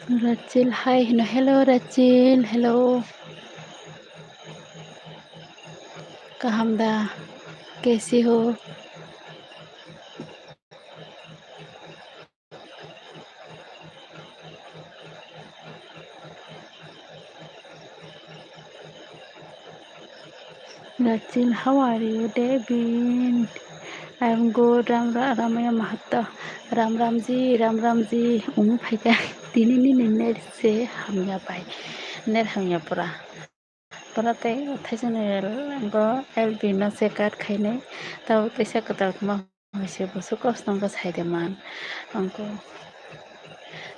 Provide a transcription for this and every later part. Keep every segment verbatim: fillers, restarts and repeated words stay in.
Rachel, hi, hino, hello, Rachel, hello. Kaham da? Kaisi ho? Rachel, how are you, David? I am good, Ram Ra-, Ramaya Mahato. Ram Ramji, Ram Ramji. Omo phaikha. Tini nini net se hamya bai. Net hamya pura. Pura tei thaisani go L B no se cut khainai. Tabo teisa kwtal kwma. Hai se bwswk kosto wngkha sai de man. Ang khe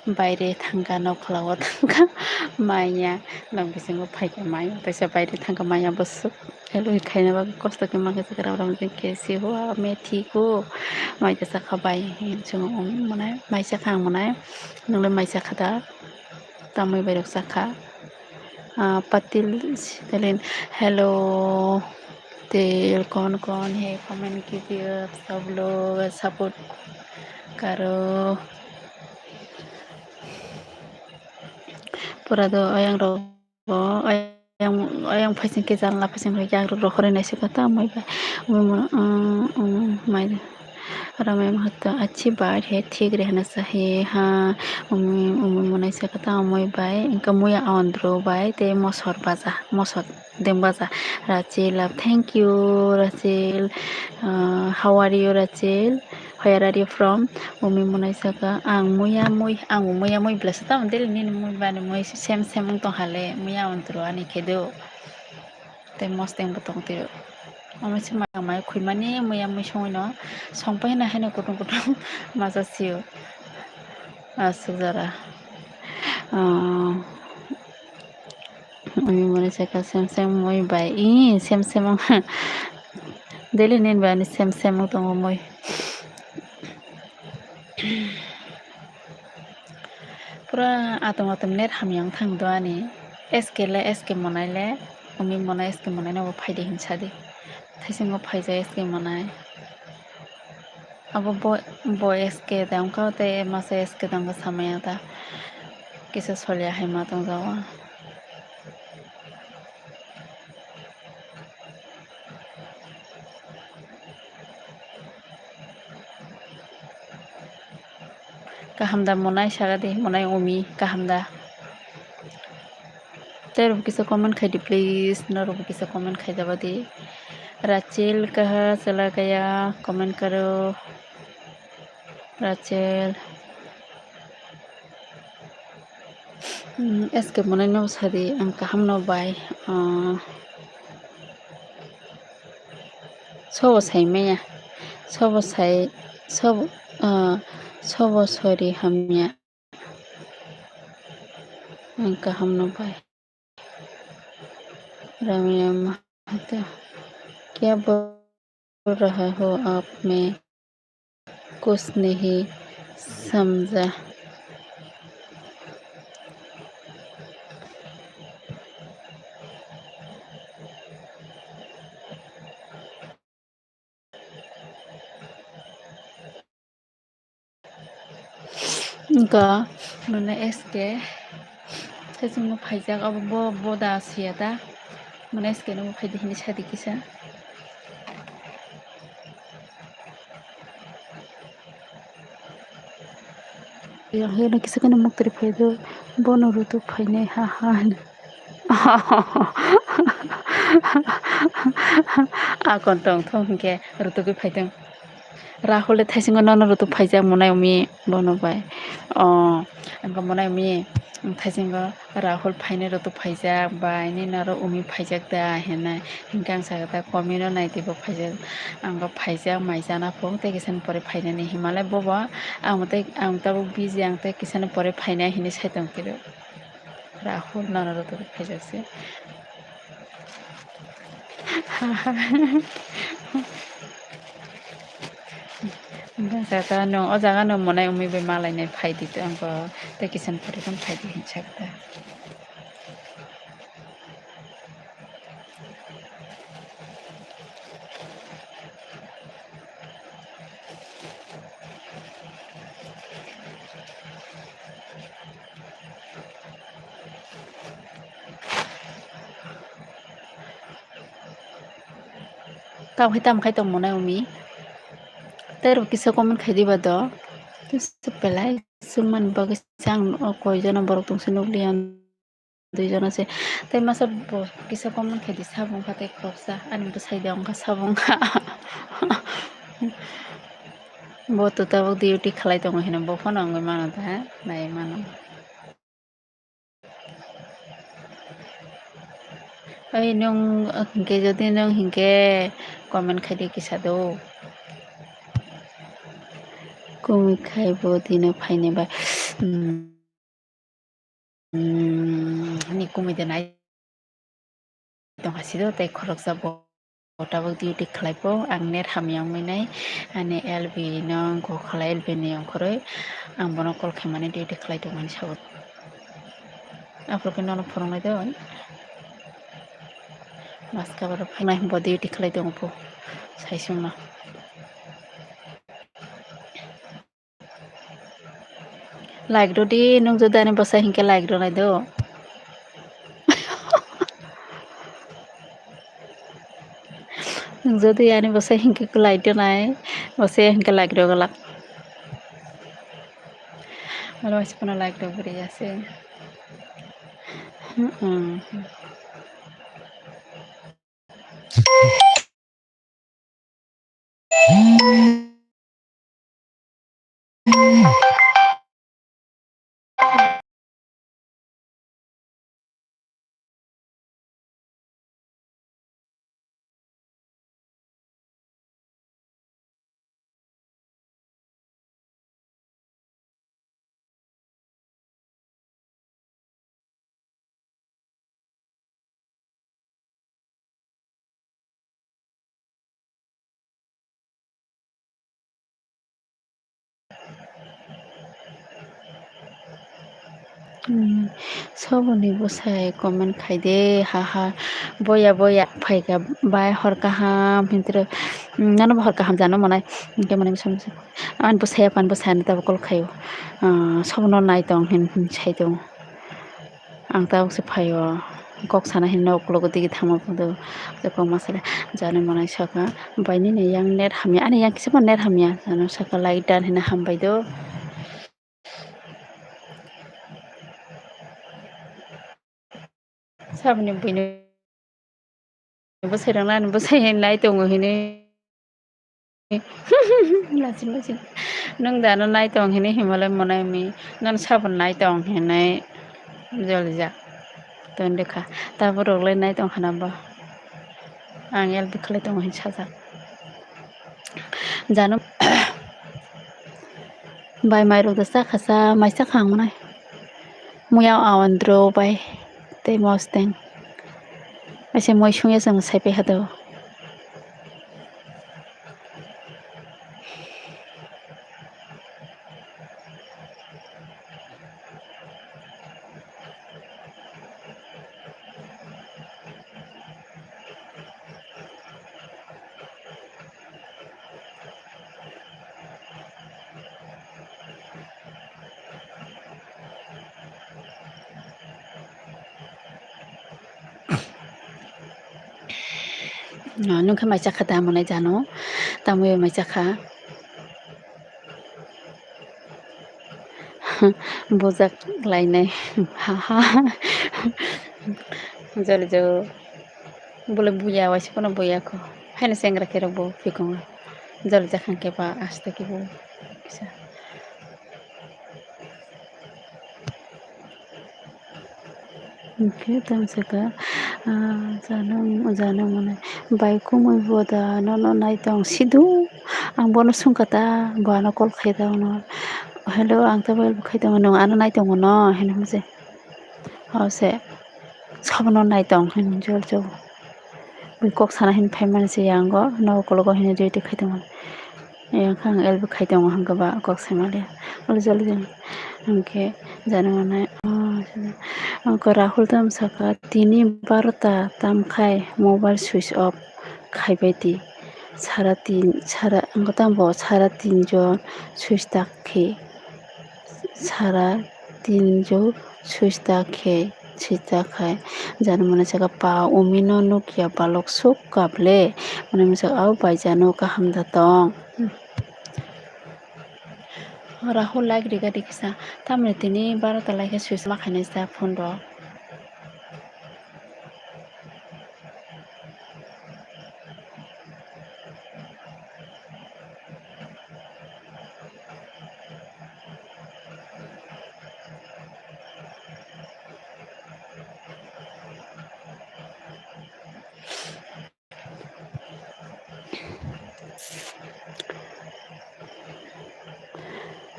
baire thangkha, nokhola o thangkha, manya, nok bisingo phaikha, manya, teisa baire thangkha, manya bwswk help khaina bagwi kosto khe mankha, ram ram khe si hua methi ko, mai khe sakha bai, chwng mai sakha ang mwnai, nwng le mai sakha da, tamwi bai rok sakha. Ah, Patil Stalin, hello. Til kon kon hai comment kiya, sab log support karo. Pura do ayang ro, ayang, ayang phaising ke jang la phaising ke jang ro ro hore nai se kata mai ba. Um, um, um, mai. Ramai mahato, "Achhi baat hai, thik rehna chahiye." Ha, umi, umi mwnai sakha ta, umui bai, wngkha muya aondro bai, tei mosor baja, mosor deng baja. Rachel love, thank you, Rachel. Uh, how are you, Rachel? Where are you from? Umi mwnai sakha, ang muya mui, ang muya mui blasa ta, daily nini mui bani mui sem sem wng tong hale, muya aondro ani khe do. Tei mosteng bo tong tio. Omo se mai mai khwi mani muya mui songwi no song pai na haino kutung kutung macha sio. Aswk jora. Ah, ani mani saka sem sem mui bai. I sem sem wng. Daily nin bai ani sem sem wng tongo mui. Pura atom atom net hamya wng thang do ani. S K le S K mwnai le, umi mwnai S K mwnai no bo phai de hin sa di. Thaisingo phaijak S K mwnai. Abo bo, bo S K da wngkha tei masa S K da wngkha samaya ta. Kisa solia hai ma tong jago. Kaham da mwnai saka di, mwnai umi kaham da. Tei rok kisa comment khai di please, norok bo kisa comment khai jaba di. Rachel kaha chwla kaya comment karo. Rachel. Hmm, S K mwnai no sadi ang kaham no bai. Ah, sobo sai maya. Sobo sai, sobo, ah, sobo sori hamya. Ang kaham no bai. Ramya Mahato, क्या बोल रहा हो आप? मैं कुछ नहीं समझा। Wngkha mane S K thaisingno phaijak, abo bo, bo da siya da, mane S K no bo phaidi hinwi sadi kisa. Yang heno kisa keno muktri phaido, bono rutuk phainai ha ha hino. Akon tong thung hinkhe rutugwi phaitong. Rahul le thaisingo nono rutuk phaijak mwnai umi bono bai. O, wngkha mwnai umi thaisingo Rahul phainai rutuk phaijak bai, nini oro umi phaijak da hinai. Hinkhe ang sakha ta comment o naidi bo phaijak. Ang bo phaijak mai chana phung tei kisani pore phainani hinmalai bobo ang tei ang tabuk busy, ang tei kisani pore phainai hinwi sai tong khe. Rahul nono rutuk phaijak se. Ang sakha ta nwng o jaga no mwnai umi bai malainai phaidi to ang bo tei kisan pore phano phaidi hinwi sakha ta. Tamo khe tamo khai tongmo nai umi. Tei rok kisa comment khai diba do. Kisa belai swngmani bagwi se ang o koi jona borok tongse nukliya. Dui jona se. Tei masa bo kisa comment khai di, sabo wngkha tei khoroksa. Ani bwsai de wngkha, sabo wngkha. Bo to tabuk duty khlai tongo hino, bo phano wngwi mano ta, nai mano. Oi, nwng hinkhe, jodi nwng hinkhe comment khai di kisa do. Kumi khai bo dino phainai bai. Hmm, ni kumi de nai tongkha sido tei khoroksa bo tabuk duty khlai po, ang net hamya wngwi nai, ani L B no wngkha khlai, L B ni ongkhorwi ang bono call khaimani duty khlai tongmani sabo. Aphuru khe nono phwrwngnai do, maska borok phainai bo duty khlai tongo po, saisungno. Like rw di, nwng jodi ani bwsai hinkhe like rwnai do. Nwng jodi ani bwsai hinkhe like rwnai, bwsai hinkhe like rw glak. Oro waisa phano like rw bwrwi ya se. Hmm. Hmm, soboni bwsai comment khai de, ha ha, boya boya phaikha bai hor kaham hintre, hmm, nono bo hor kaham jano monai, hinkhe mane bwsai bwsai ani bwsai aphano bwsai ani tabuk call khaio, ah, sobono nai tong hin hin sai tongo. Ang tabuk se phaio, kok sana hinwi ukulok digi thangma phudo. Kok ma sale jani manai saka, bai nini yang net hamya, ani yang kisa ma net hamya. Ano saka like done hinwi hambai do. Saboni buino bwsai rok nani bwsai nai tongo hinwi. Lachim lachim. Nwng da ano nai tong hinwi himalai monai mi. Nono sabon nai tong hinwi jolijak. Toni dekha. Tabuk rok lai nai tong khana bo. Ang L B khlai tongo hin sajak. Jano bai mai rok da chakha cha mai chakha ang nai. Muya awan dro bai tei mosteng. Aise moi sungya chwng sai pai ha do. Nwng khe mai chakha da monai jano, tamo bai mai chakha. Bujak lainai, ha ha. Joli jo, bole buya waisa kono buya ko, haino sengra khe rok bo pikongo, joli jakhang khe ba asta khe bo kisa. Hwnkhe tamo saka, ah, jano, jano mwnai. Bai kumui bo da nono nai tong sidu. Ang bono sungkha ta, bo ano call khai ta ono. "Hello, ang ta mobile bo khai tongo, nwng ano nai tongo no?" hinwi hwnse. Hose, "Sobono nai tong?" hinwi jol jol. Bui kok sana hin phaimani se yango, nogo kologo hino duty khai tongo. Yang kha ang L B khai tongo hwnkhe ba kok sai maliya. Olo jol jol hwnkhe jani mwnai, oh, ang khe Rahul tamo saka, "Tini barota tam khai mobile switch off khai bai di. Sara tin, sara, ang khe tamo bo sara tin jon switch tak khe." Sara tin jon switch ta khe sita khai. Jani mwnwi saka pa umi no nukya balok suk kap le. Mwnwi mwnwi saka au bai jano kaham da tong. Rahul like riga di kisa. Tamni tini barota lai khe switch ma khainai sa phone rok.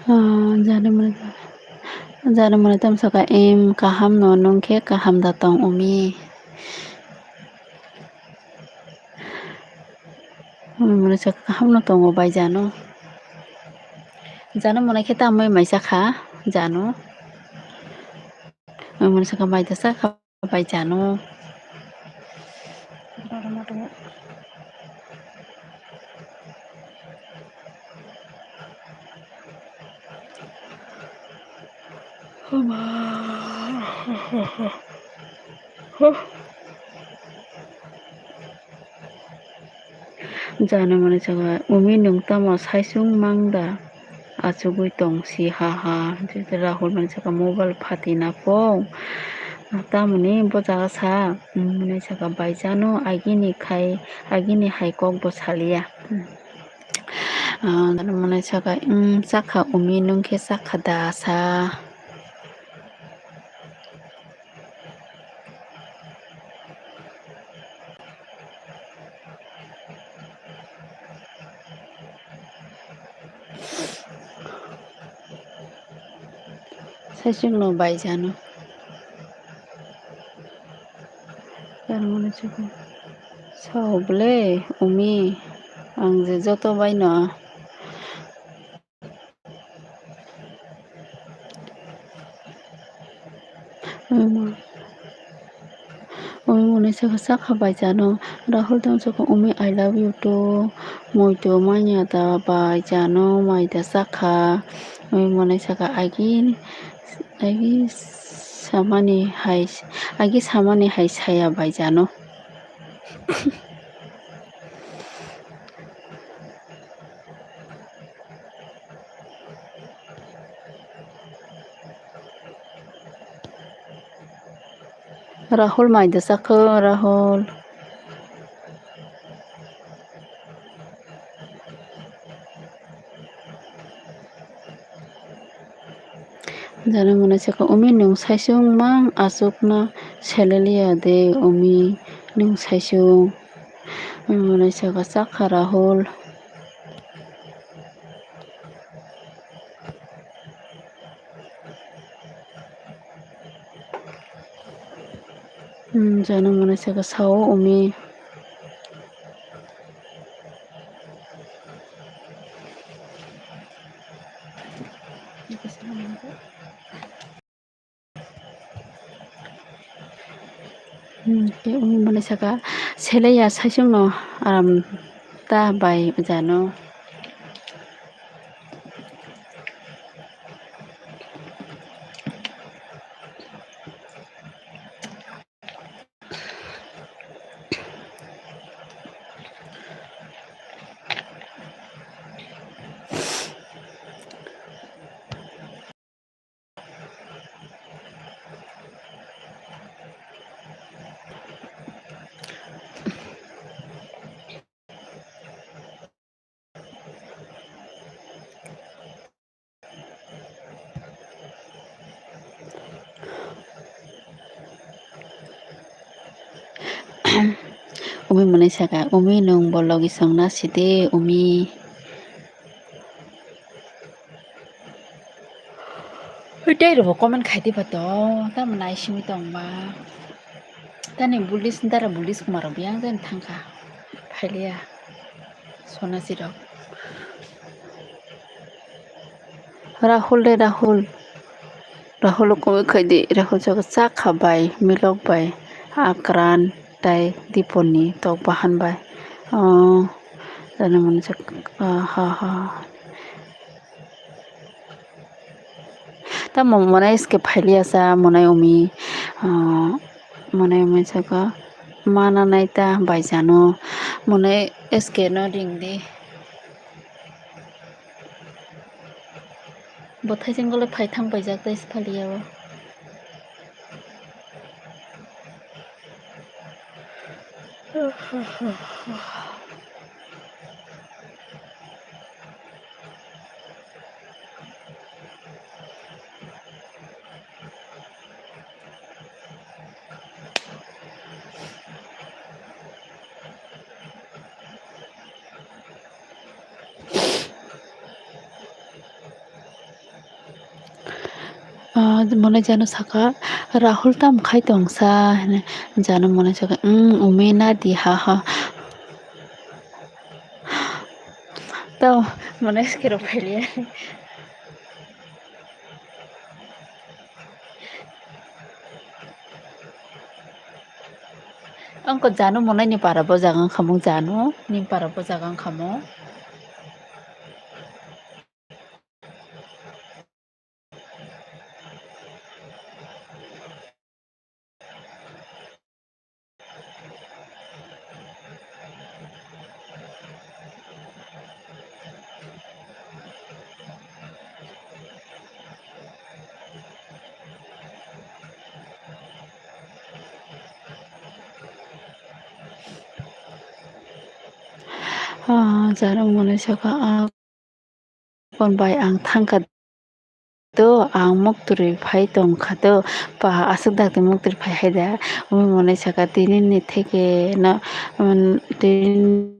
Ah, jani mwnwi, jani mwnwi tamo saka, em, kaham no nung khe kaham da tong umi. Umi mwnwi saka kaham no tongo bai jano. Jano mwnwi khe tamwi mai jakha jano. Umi mwnwi saka mai da jakha. Bai jano. Jani mwnwi saka, umi nwng tamo saichung mang da? Achugwi tong si, ha ha. Rahul mwnwi saka, mobile phati na pho. Tamoni bo jaga sa, mwnwi saka, bai jano agini khai, agini hai kok bo saliya. Ah, mwnwi saka, "Em, chakha umi, nung khe chakha da?" sa. Saichung no bai jano. Sao ble umi, ang je joto bai no. Umi mwnwi saka, chakha bai jano. Rahul tong saka, umi, I love you too. Muitu manya da bai jano, mai da chakha. Umi mwnwi saka, agi, agi samani hai, agi samani hai saya bai jano. Rahul mai da chakha, Rahul. Jani mwnwi saka, umi nwng saichung mang achukna seleliya de umi nwng saichung. Umi mwnwi saka, chakha Rahul. Hmm, jani mwnwi saka, sao umi. Hmm, tei umi mwnwi saka, seleya saichung no aram ta bai jano. Umi mwnwi saka, umi nwng bo logi songna sidi, umi. Tei rwbo comment khai diba to, tamo nai simi tongba. Tani bulis, dara bulis kumarok biyang jani thangkha. Phailiya. Sonasi rok. Rahul de Rahul. Rahul komoi khai di. Rahul jaga chakha bai, milok bai, Akran tai Diponi tok bahan bai. Oh, jani mwnwi saka, ha ha. Tamo mwnai ske phailiya sa, mwnai umi. Ah, mone mui saka mana naita bai jano, mone S K no ring di. Bo thaising gole phai thang paijak tei siphalia o. Ah, mone jano saka, "Rahul tam khai tongsa," hene jano mone saka, "Mm, umi na di ha ha." Tao mone skero phaile. Angko jano monai ni para bo jaga wngkha mo jano, ni para bo jaga wngkha mo. Ah, jano mone saka, ah, kon bai ang thangkha do, ang muktwrwi phai tongkha do, pa aswk dakti muktwrwi phai hai da, umi mone saka tini ni theke no, um, tini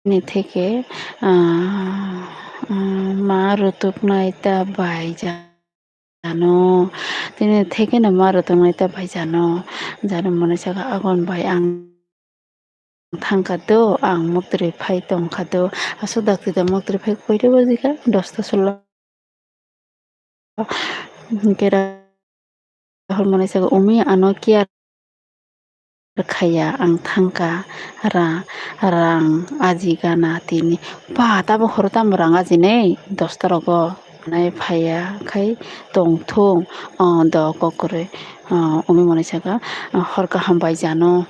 ni theke, ah, ah, ma rutuknai ta bai jano, tini theke no ma rutuknai ta bai jano, jano mone saka akon bai ang thangkha do, ang muktwrwi phai tongkha do, aswk dakti da muktwrwi phai koito bajikha, dosta solo. Hinkhe Rahul mone saka, "Umi ano care khaya, ang thangkha, ra-, rang aji gana tini." Pa, tabo horo tamo rang ajinai, dosta rogo nai phaiya khai tongthung, o do kokrwi. Ah, umi mone saka, ah, hor kaham bai jano.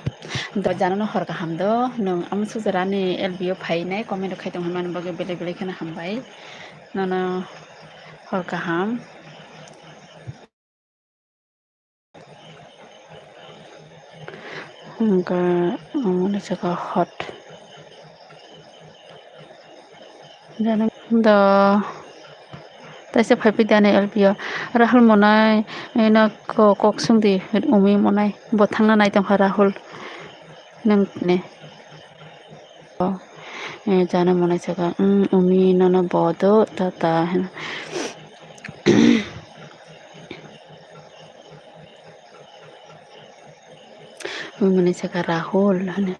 Do jano no hor kaham do, nwng amsuk jora ni L B o phainai, comment rok khai tong hwnmani bagwi belai belai kheno hambai. Nono hor kaham. Hwnkhe, omo ni saka hot. Jani do taisa phaiphai di ani L B o. Rahul monai, ino ko-, kok sung di, umi monai. Bo thangna nai tongkha Rahul. Nwng ne. Eh, jana monai saka, "Mm, umi nono bodo tata," heno. Umi monai saka, "Rahul," heno.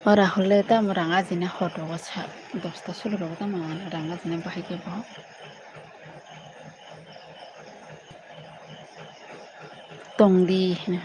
O Rahul le tamo rang ajina hot rogo sa, dosta solo rogo tamo rang ajina bahai khe bo. Tongdi heno.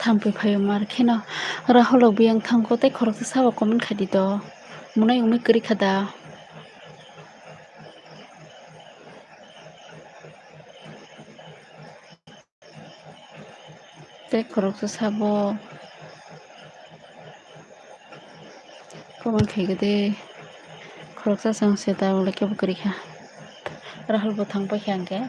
Thampui phaio mar kheno Rahul rok biyang thangkho tei khoroksa sabo comment khaidi do. Monai wngwi kwrwi kha da. Tei khoroksa sabo comment khaikhe tei khoroksa chwng se ta wngla kebo kwrwi kha. Rahul bo thang paikha hwnkhe.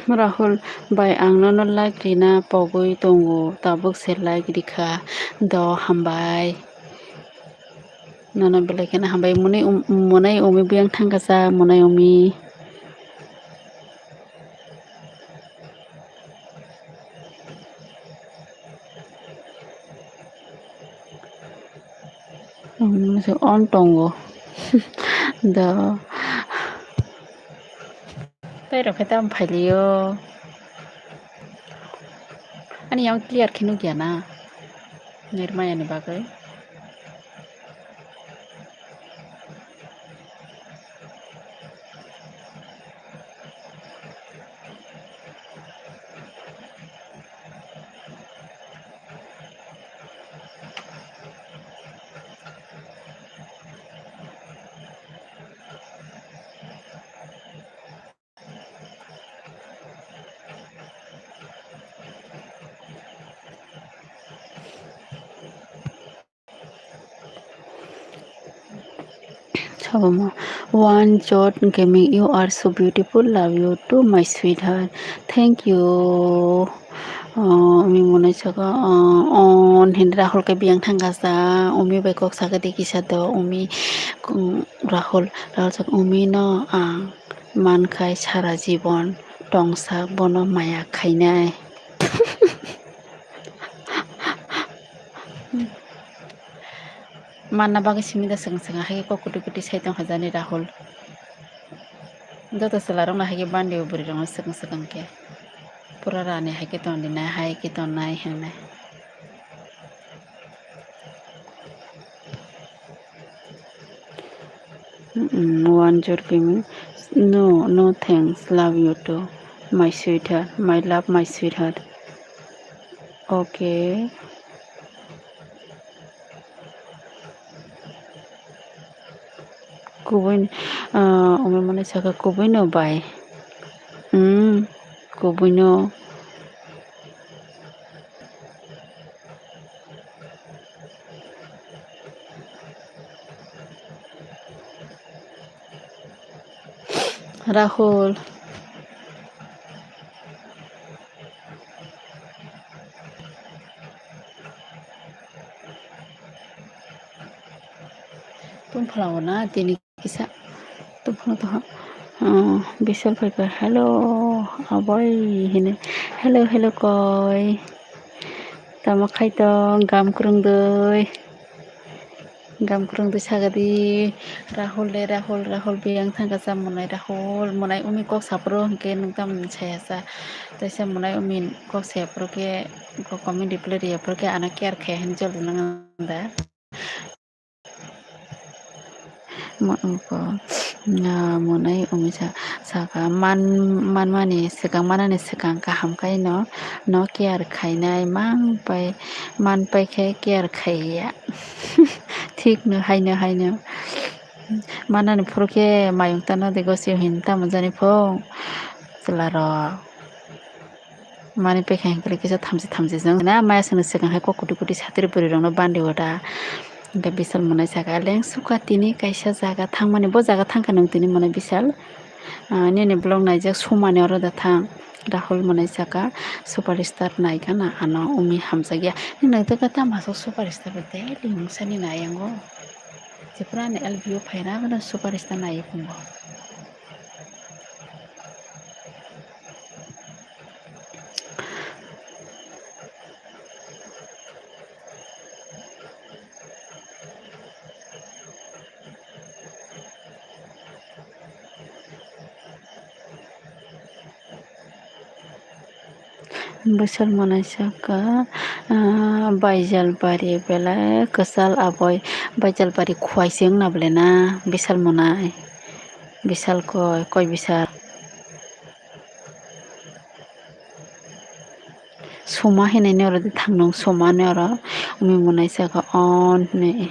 Rahul bai, ang nono like rina pogwi tongo, tabuk se like rikha do, hambai. Nono belai kheno hambai. Mwnai um-, mwnai umi buyang thangkasa, mwnai umi. Ong tongo. Do. Tei rok khe tamo phailio. Ani yang clear khe nukya na. Nirmaya ni bagwi. Sobo mo. One Jot Gaming, you are so beautiful, love you too, my sweetheart. Thank you. Oh, umi mwnai saka, oh, oh, hin Rahul khe biyang thangkasa, umi bai kok saka di kisa do, umi, mm, Rahul, Rahul saka, umi no ang mankhai sara jibon tongsak bono maya khainai. Manna bagwi simi da swkang swkang hai khe kok kwtwi kwtwi sai tongkha jani Rahul. Joto chwlarokno hai khe bandi o bwrwirokno swkang swkang khe. Pura rani hai khe tongdi nai, hai khe tongnai hinwi. Mm, one Jot Gaming. No, no thanks. Love you too. My sweetheart. My love, my sweetheart. Okay. Kubui, ah, umi mwnai saka kubui no bai. Hmm, kubui no. Rahul. Tungphla o na tini kisa. Tungphla to ha. Oh, Bisal phaikha. Hello, aboi hini. Hello, hello, koi. Tamo khai tong, gam kwrwng doi. Gam kwrwng doi sagadi. Rahul de, Rahul, Rahul biyang thangkha cha mwnai Rahul. Mwnai umi kok saphuru hinkhe nwng tamo saya cha. Teisa mwnai umi kok sayaphuru khe, kok comment reply riyaphuru khe ano care khe hinwi joldi nang da. Mo-, ko, na, mwnai umi sa-, saka man-, manmani swkang, manani swkang kaham khaino, no care khainai, man pai, man pai khe care khaiya. Thik no, haino, haino. Manani phuru khe mayung tano de gosio hin tamo jani pho, chwla rok. Mani pekha hinkhe kisa thamchi thamchi jang na maya songni swkang hai kok kwtwi kwtwi satri bwrwi rokno bandi o da. Hinkhe Bisal mwnai saka leng suka tini kaisa jaga thangmani, bo jaga thangkha nwng tini mwnai Bisal. Ah, nini vlog naijak sumani oro da thang. Rahul mwnai saka super star naikha na ano umi hamjakya. Nini naitokha tamo aswk super star bo daily mungsani naiyango. Jephuru ani L B O phaina ano super star naiwi phungo. Bwsal mwnai saka, ah, Baijalbari belai kwchal aboi, Baijalbari khuaising na belai na, Bisal mwnai, Bisal koi, koi Bisal. Soma hinwi ni oro de thang nung, soma ni oro umi mwnai saka on hinwi.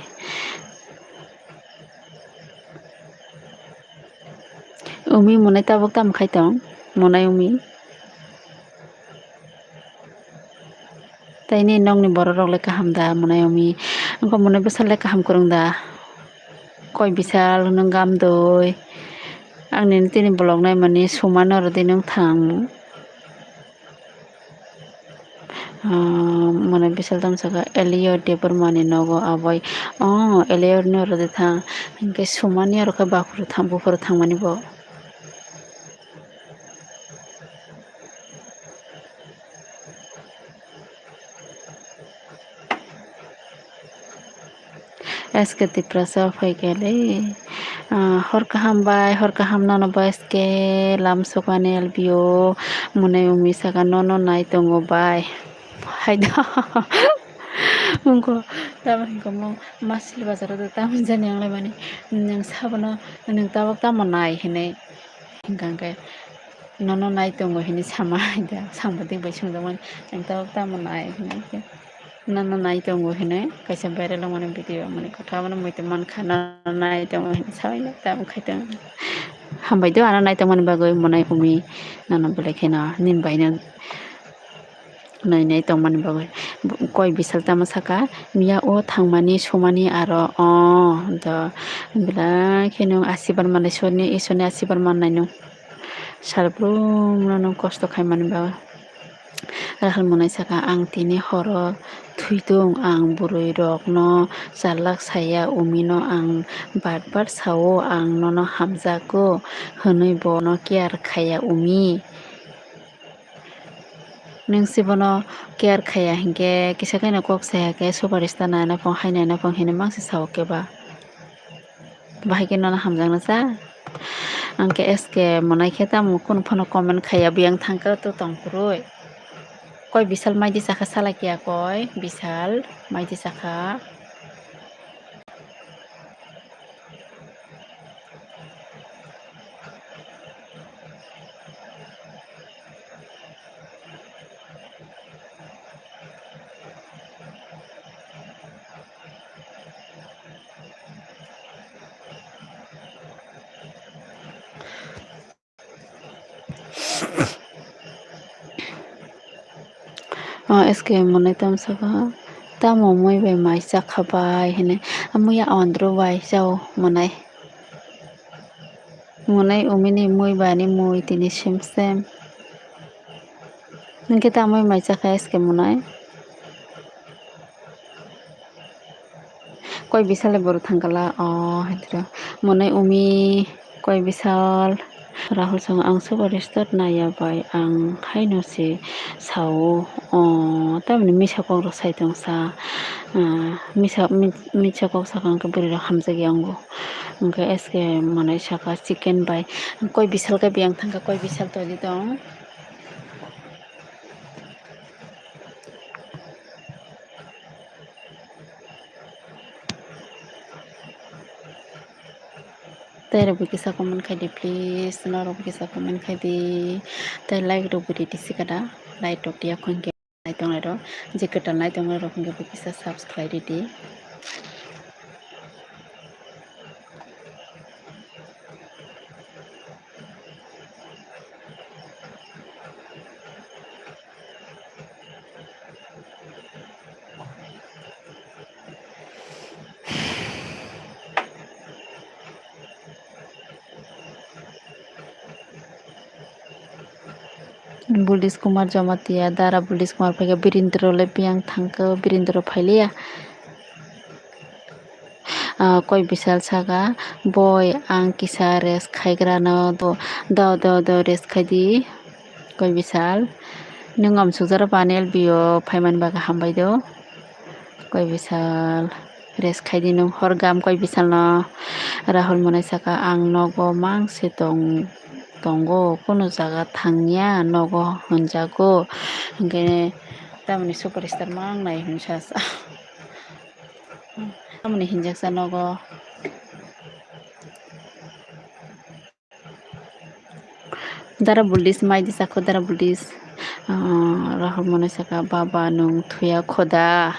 Umi mwnai tabuk tamo khai tong, mwnai umi. Tei nini nokni borok rok le kaham da mwnai umi? Wngkha mwnai bwsal le kaham kwrwng da? Koi Bisal nwng gam doi. Ang nini tini vlog naimani suma norodi nwng thang. Ah, mane bisal tamo saka Elio Debbarma ni nogo aboi. Oh, Elio ni oro de thang. Hinkhe sumani aro khe baphuru thang, buphuru thangmani bo. S K Tiprasa phaikha le. Ah, hor kaham bai, hor kaham nono bai S K lam sokani L B O mwnai umi saka nono nai tongo bai. Hai do. Wngkha tamo hinkhe mo masli bazaro do tamo jani ang laimani. Nwng sabono nwng tabok tamo nai hinwi hinkha hwnkhe nono nai tongo hinwi sama hai da. Sangbadik bai swngjamani nwng tabok tamo nai hinwi. Nono nai tongo hinwi kaisa viral wngmani video wngmani kotha abono muitu mankha nono nai tongo hinwi saui tamo khai tongo. Hambai do ano nai tongmani bagwi mwnai umi nono belai kheno nini baino nai nai tongmani bagwi. Koi bisal tamo saka miya o thangmani sumani aro o do belai kheno asibar manai soni isoni asibar mannai no. Salbrum no nwng kosto khaimani bagwi. Rahul mwnai saka, "Ang tini horo thwitung, ang bwrwi rokno chalak saya, umino ang bat bat sao, ang nono hamjago," hwnwi bono care khaya umi. Nwng se bono care khaya hinkhe kisa khe no kok saya khe superstar naina phone hai naina phone hinwi mangsi sao khe ba. Bahai khe nono hamjakna cha. Ang khe S K mwnai khe tamo kunu phano comment khaiya biyang thangkhe to tong kwrwi. Koi bisal maidi chakha salai kiya koi bisal maidi chakha. O S K mwnai tamo saka, "Tamo mui bai mai chakha bai?" hinwi. Amuya ondro bai chao mwnai. Mwnai umini mui bani mui tini sem sem. Nwng khe tamo mai chakha S K mwnai? Koi bisal le boro thangkala o hai tiro. Mwnai umi koi bisal. Rahul song ang superstar naiya bai ang haino se sao o tamni misa kok rok sai tong sa. Ah, misa, mi-, misa kok saka hwnkhe bwrwi rok hamjakya wngo. Hwnkhe S K mwnai saka chicken bai koi bisal khe biyang thangkha koi bisal tongwi tong. Tei rok bo kisa comment khai di please, norok bo kisa comment khai di, tei like rok bo ridi sikada, like rok tiya khon khe nai tongnai rok, je kwtal nai tongnai rok hwnkhe bo kisa subscribe ridi. Bulis Kumar Jamatia, Dara Bulis Kumar phaikha, Birindro le biyang thangkha, Birindro phailiya. Ah, koi bisal saka, "Boi, ang kisa rest khaigrano do, do, do, do, rest khaidi." Koi bisal, nwng amsukjaro bani L B O phaimani bagwi hambai do. Koi bisal, rest khaidi nwng hor gam koi bisalno. Rahul mwnai saka, "Ang nogo mangse tong, tongo, kunu jaga thangya, nogo hwnjago." Hinkhe tamoni superstar mangnai hwnwi sa sa. Tamoni hinjaksa nogo. Dara bulis, mai di sakho dara bulis. Ah, Rahul mwnai saka, "Baba, nwng thuya khoda."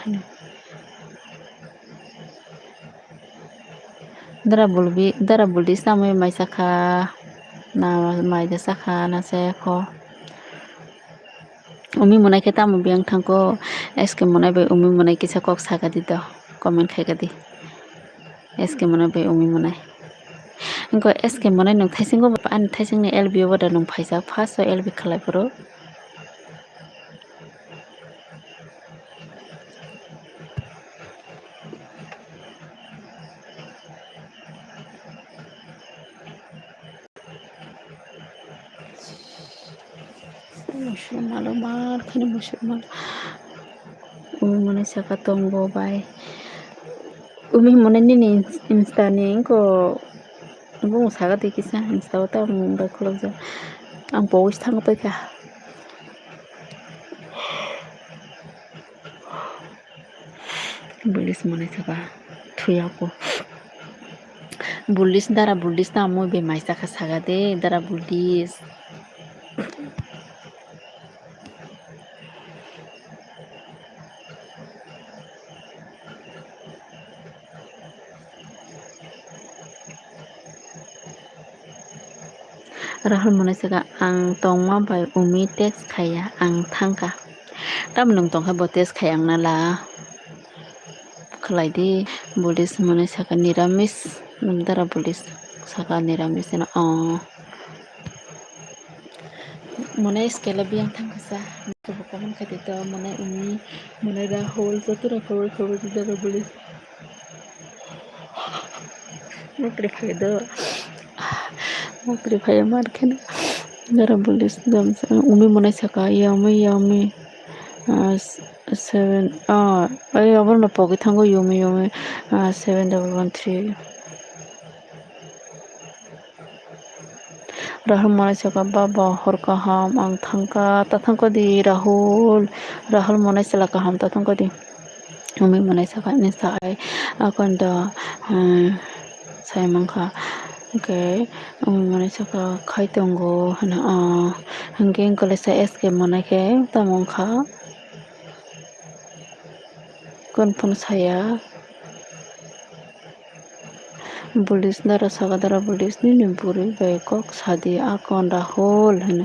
Dara bulbi, dara bulis, tamwi mai sakha. Na mai da sakha, na saya kho. Umi mwnai khe tamo biyang thangkho? S K mwnai bai umi mwnai kisa kok saka di do, comment khai ka di. S K mwnai bai umi mwnai. Wngkha S K mwnai nwng thaisingo ba ani thaisingni L B O boda nwng phaijak, first o L B khlai phuru. Musurmalo mar kheno musurmalo. Umi mwnai saka tongo bai. Umi mwnai nini ins-, insta ni wngkha. Bung saka twi kisa insta o tamo bai khulokjak. Ang powis thango paikha. Bulis mwnai saka thuyako. Bulis dara bulis tamo bemai saka saka de dara bulis. Rahul mwnai saka ang tongma bai umi text khaiya ang thangkha. Tamo nwng tongkha bo text khaiya ang nala. Khlai di bulis mwnai saka niramis. Nwng dara bulis saka niramis no. Oh. Mwnai skela biyang thangkha sa. Kubo comment khai di to mwnai umi mwnai Rahul joto rok khobor khobor di dara bulis. Mukri phai do. Mukri phai mar kheno. Dara bulis jam sa umi mwnai saka yummy yummy. Ah, s-, seven. Ah, ai abo no pogwi thango yummy yummy. Ah, seven double one three. Rahul mwnai saka baba hor kaham ang thangkha ta thangkha di Rahul. Rahul mwnai sala kaham ta thangkha di. Umi mwnai saka ni sa ai akon do, hmm, sai mankha. Hwnkhe umi mwnai saka khai tongo hwno, ah, hwnkhe wngkha le sa S K mwnai khe tamo wngkha. Kon phano saya. Bulis dara saka dara bulis nini bwrwi bai kok sadi akon Rahul hwno.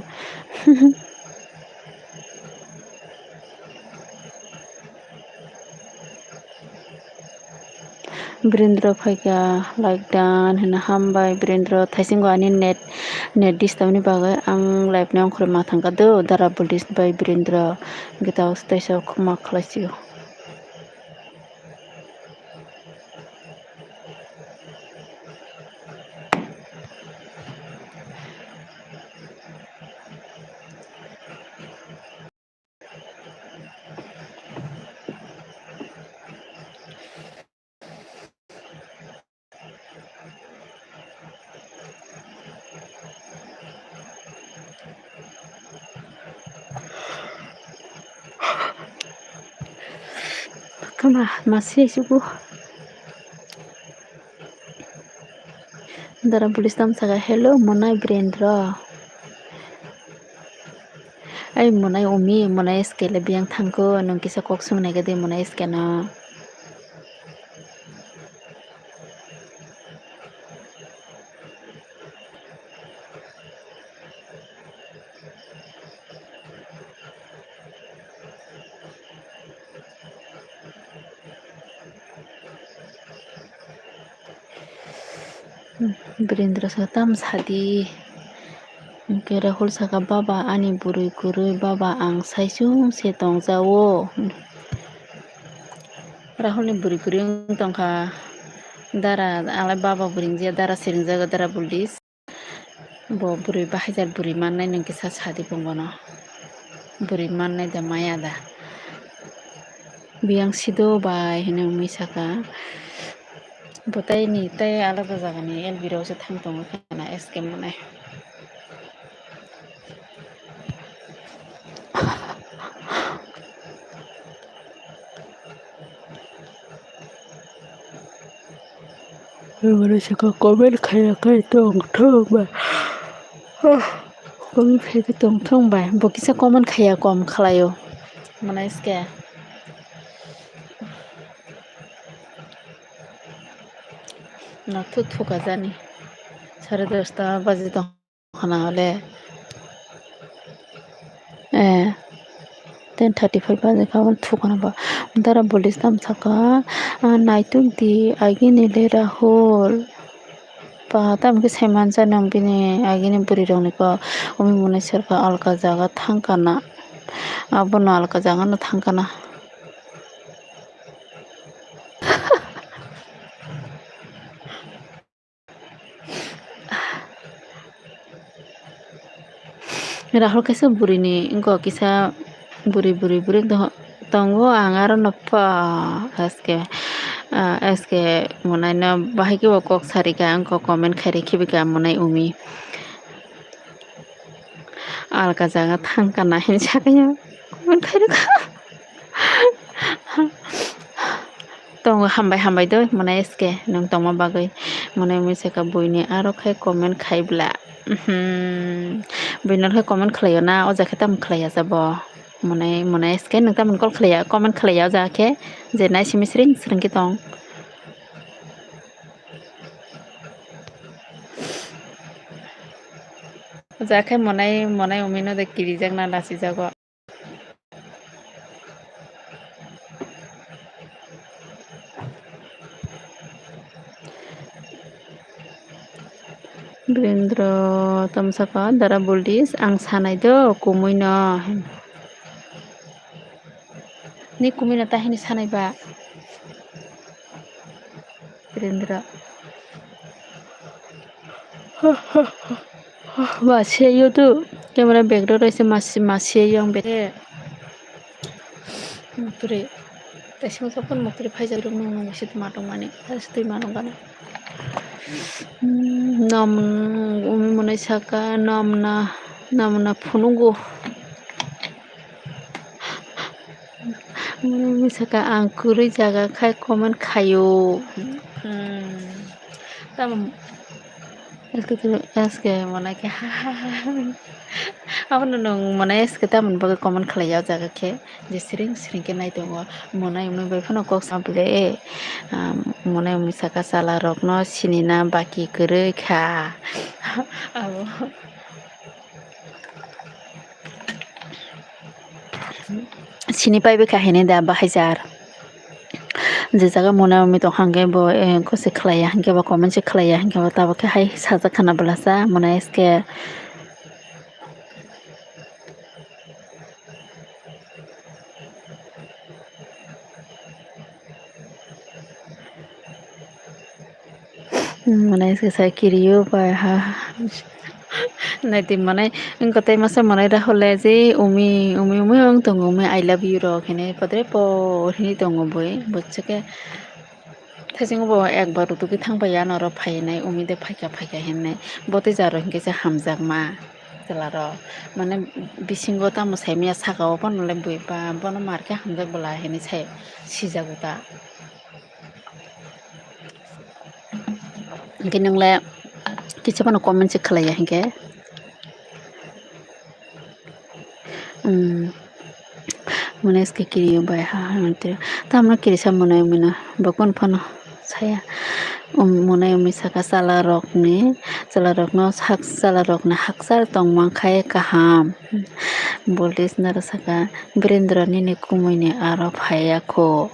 Birendra phaikha like dan hwno hambai Birendra thaisingo ani net net disturb ni bagwi ang live ni ongkhorwi ma thangkha do dara bulis bai Birendra gita teisa khuma khlaisio. Kama masi suku. Dara bulis tam saka hello monai Birendra. Ai monai umi monai skele biyang thangko nung kisa kok sung nai gade monai skeno. Birendra saka tam sadi. Hwnkhe Rahul saka, "Baba, ani bwrwi kwrwi, baba, ang saichung se tongjao." Rahulni bwrwi kwrwi wng tongkha. Dara, alai baba bwrwi wngya, dara siringjago, dara bulis. Bo bwrwi bahaijak bwrwi mannai nung kisa sadi bo bono. Bwrwi mannai da maya da. Biyang sido bai hinui wngwi saka. Bo tei ni tei alada jagani L B rok se thang tongo khana S K monai. Borok saka comment khaiya khe tongthok bai. Comment khaikhe tongthok bai. Bo kisa comment khaiya kom khlaio. Mane S K. Nathuk thuka jani. Sare dosta baji tong. Khana hole. Eh, ten thirty five baje kha, thukana ba. Dara bulis tam saka, ah, naituk di, agini le Rahul. Pa, tam khe saimansa nang bini agini bwrwi rokni ko, umi mwnai serka alka jaga thangkana. Abono alka jaga no thangkana. Rahul kaisa burini wngkha, kisa buri, buri, buri doho-, tongo, ang aro no pa, S K, ah, S K mwnaino bahai khe bo kok sarika, wngkha comment khairikhe bika mwnai umi. Alka jaga thangkha na hinwi sakha ya, comment khairokha. Tongo, hambai, hambai doi, mwnai S K, nwng tongma bagwi. Mwnai umi sakha buini aro khai comment khai bla. Mhm. Buini aro khai comment khlaio na, o jaga khe tamo khlaiya jabo. Mwnai, mwnai S K, nwng tamo call khlaiya, comment khlaiya o jaga khe, je nai simi sring sring khe tong. O jaga khe mwnai, mwnai umi no de kirijak na lasijago. Birendra tamsaka dara buldis ang sanai do kumui no. Ni kumui no tahini sanai ba. Birendra. Ba seyo tu camera background roi se masi masi yang bete. Mukri. Tesimo sokon mukri phai jai rung nung nung se tuma tong mani. Ase tui mano gana. Nam umi monai saka nam na nam na phunugo. Mwnai umi saka ang kwrwi jaga khai comment khaio. Hmm. Tamo S K mwnai khe ha ha ha ha. Abono nwng mwnai S K tamoni bagwi comment khlaiya o jaga khe je sring sring khe nai tongo. Mwnai umi bai phano kok sa bwle, ah, mwnai umi saka chwla rokno sinina baki kwrwi kha. Abo. Sini paibai kha hini da bahai jar. Je jaga mwnai umi tong hangke bo, eh, kose khlaiya hangke bo comment se khlaiya hangke bo tabuk khe hai sajak khana bwlasa mwnai S K. Mwnai se sai kiriyo bai ha. Naidi mwnai wngkha tei masa mwnai Rahul le je umi, umi, umi wng tongo, umi I love you rok hinwi podre por hinwi tongo bui. Buchike thaisingo bo ekbar rutuki thang pai ya norok phainai umi de phaikha, phaikha hinwi. Bo tei jaro hinkhe se hamjakma chwla rok. Mane bisingo tamo saimanya saka o bono le bui ba bono mar khe hamjak bwla hinwi sai sijago ta. Hinkhe nwng le kisa phano comment se khlaiya hinkhe. Hmm. Mwnai S K kiriyo bai ha ha mantri. Tamno kirisa mwnai umi no bo kun phano saya. Um, mwnai umi saka chwla rokni, chwla rokno sak chwla rokni hakchal tongma khai kaham. Buldis naro saka Birendra nini kumui ni aro phaiya kho.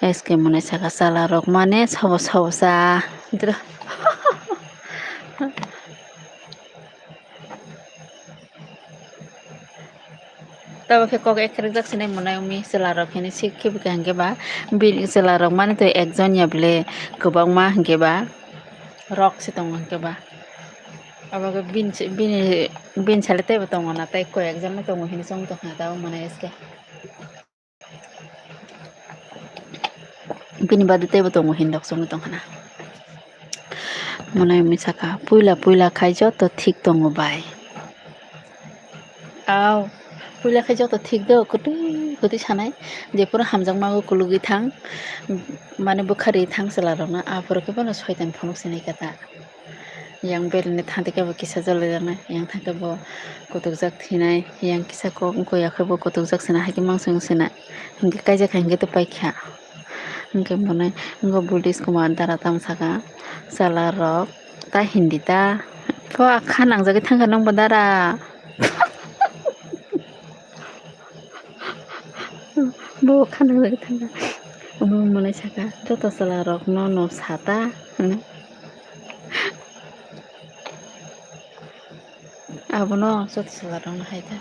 S K mwnai saka chwla rok mane sobo sobo cha. Tabo khe kok ekrekjak sinai mwnai umi chwla rok hinwi sik khe bwkha hinkhe ba bini chwla rok mani twi ekjon ya bwle kwbangma hinkhe ba rok se tongo hinkhe ba abo khe bini bini bini sale teibo tongo na tei koi ekjon no tongo hinwi chong tongkha tabo mwnai S K. Bini bade teibo tongo hinwi rok chongwi tongkha na. Mwnai umi saka puila puila khai joto thik tongo bai. Aw, puila khai joto thik do, kwtwi kwtwi sanai. Jephuru hamjakma o kulugwi thang, mane bwkharwi thang chwla rokno, aphuru khe bono soitan phunuk sinai khe ta. Yang beleni thangte khe bo kisa jolai jaknai, yang thangte bo kotukjak thinai, yang kisa kok wngkha ya khe bo kotukjak sinai, hai khe mangsa wng sinai. Hinkhe kaijak hai hinkhe to paikha. Hinkhe mwnai wngkha Buldis Kumar dara tamo saka, chwla rok ta hindi ta. Pho akha nangjagwi thangkha nwngbo dara. Bo khanang jagwi thangkha. Omo mwnai saka, joto chwla rokno no sata hwnwi. Abono joto chwla rokno hai kha.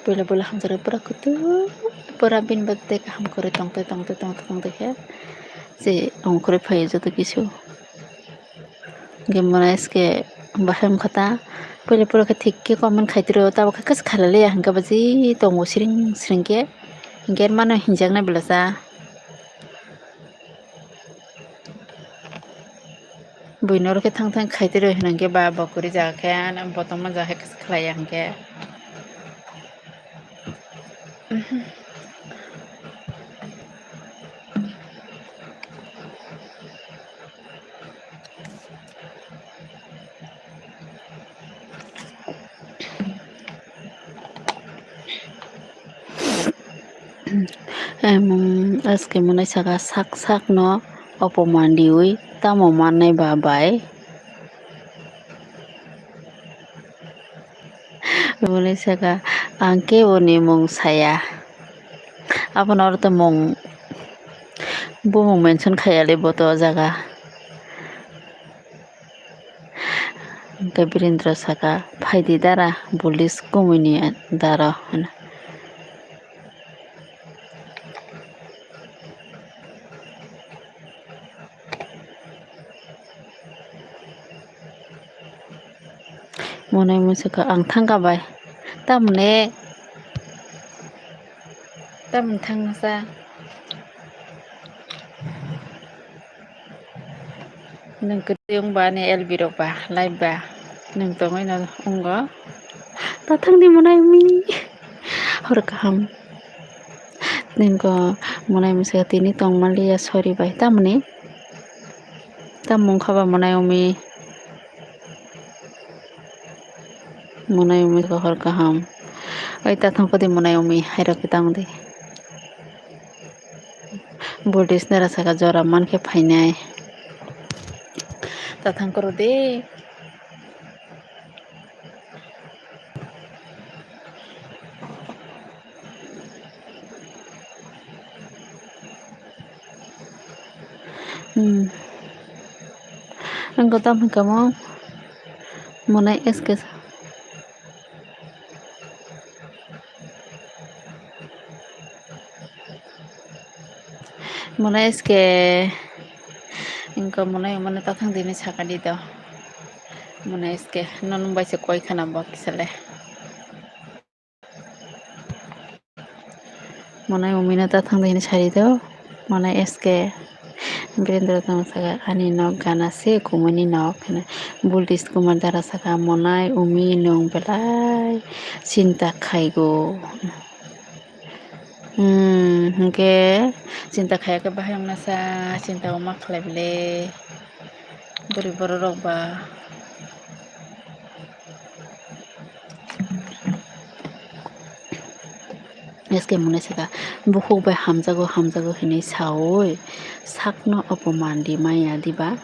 Puila puila hamjak rok pura kutuk, pura bini bagwi tei kaham kwrwi tongtwi, tongtwi, tongtwi, tongtwi khe je ongkhorwi phaio joto kisu. Hinkhe mwnai S K bahai wngkha ta, Puila puila khe thik khe comment khai tiro, tabo khe kisa khalai liya hwnkhe bo je tongo siring siring khe, hwnkhe mano hinjaknai bwlasa. Buino oro khe thang thang khai tiro hwnkhe ba bo kwrwi jaga khe, ano bottom o jaga khe kisa khalai ya hwnkhe. Em, S K Monai saka sak sak no opoman riwi tamo mannai ba bai. Monai saka ang kebo ni mung saya. Abono oro to mung bumung mention khayali boto o jaga. Hwnkhe Birendra saka, "Phaidi dara, police kumui ni dara," hwnwi. Monai mui saka, "Ang thangkha bai." Tamoni, tamoni thangsa. Nwng kwtwi wngba ani L B rok ba, live ba, nwng tongwi no wngo. Tathangni monai umi. Hor kaham. Nwng ko monai mui saka tini tongmaliya, sorry bai. Tamoni? Tamo wngkha ba monai umi? Monai umi khe hor kaham. Oi, ta thang kodi monai umi, hairok khe tamo di. Buddhist nera saka jora man khe phainai. Ta thang koro de. Hmm. Ang kota hwnkha mo monai S K. Monai S K. Ang ko monai mane tathang dini sakadi to. Monai S K. Nono bai se koi khana bo kisale. Monai umi no ta thang de hini sari do. Monai S K. Birendra tong saka ani nok gana se kumuni nok hino. Buddhist kumar dara saka monai umi nung belai chinta khaigo. Hmm, hwnkhe chinta khaiya khe bahai wngna sa, chinta o ma khlai bele. Bwrwi borok rok ba. S K monai saka, "Bukhuk bai hamjago, hamjago," hinwi saui sakno opoman rimaya diba?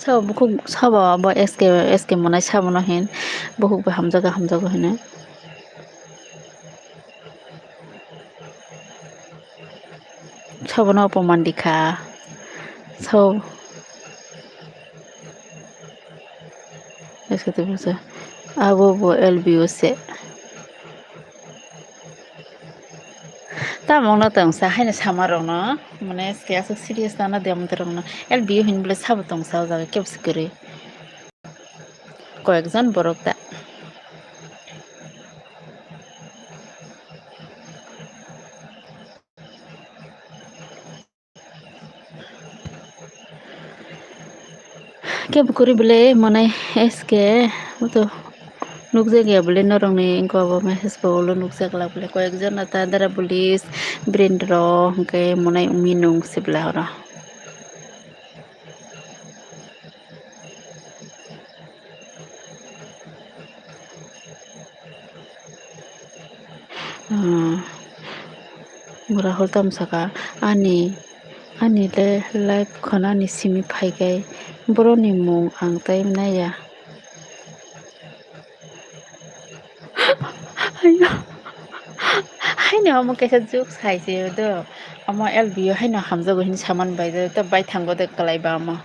Sabo bukhuk, sabo abo S K, S K monai sabono hin bukhuk bai hamjago, hamjago hino. Sabono opoman dikha. Sabo S K tei busa. Abo bo L B O se. Tamo wngno tongsa haino sama rokno, mane S K aswk serious nana de amtwrwngno. L B O hinwi bwle sabo tongsa o jaga kebo se kwrwi. Koyekjon borok ta. Kebo kwrwi bwle monai S K to nukjak ya bwle norokni wngkha bo message bo ulo nukjak la bwle koyekjon ta dara police Birendra hwnkhe monai umi nung sibla oro. Ah, Rahul tamo saka, ani, ani le live khonani simi phaikai, boroni mung ang tai naiya. Ayo. Ni omo kaisa juk sai se do. Omo L B O haino hamjago hin saman bai do, to bai thango de kwlai ba omo.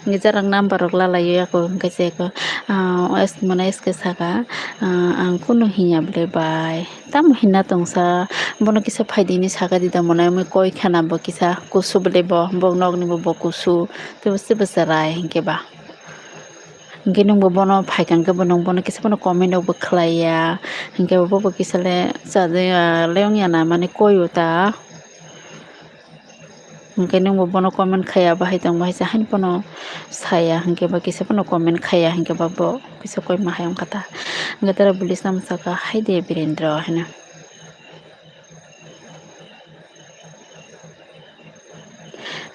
Ngi jarang number rok lalai ya ko, hingke se ko, ah, es-, mane S K saka, ah, ang kunu hinya ble bai. Tamo hinna tongsa, bono kisa phaidi hinwi saka di da mwnai, omo koi khana bo kisa kusu bwle bo, bo nokni bo, bo kusu, tei bo se bo chwrai hinkhe ba. Hinkhe nwng bo bono phaikha hinkhe bo nwng bono kisa phano comment rok bo khlai ya, hinkhe bo bo kisa le chajakya le wngya na mani koi o ta. Hinkhe nwng bo bono comment khaiya, bahai tong bahai se haino phano saya, hinkhe ba kisa phano comment khaiya, hinkhe ba bo kisa koi ma hai wngkha ta. Hinkhe tara police no mwsaka, "Hai de Birendra," hino.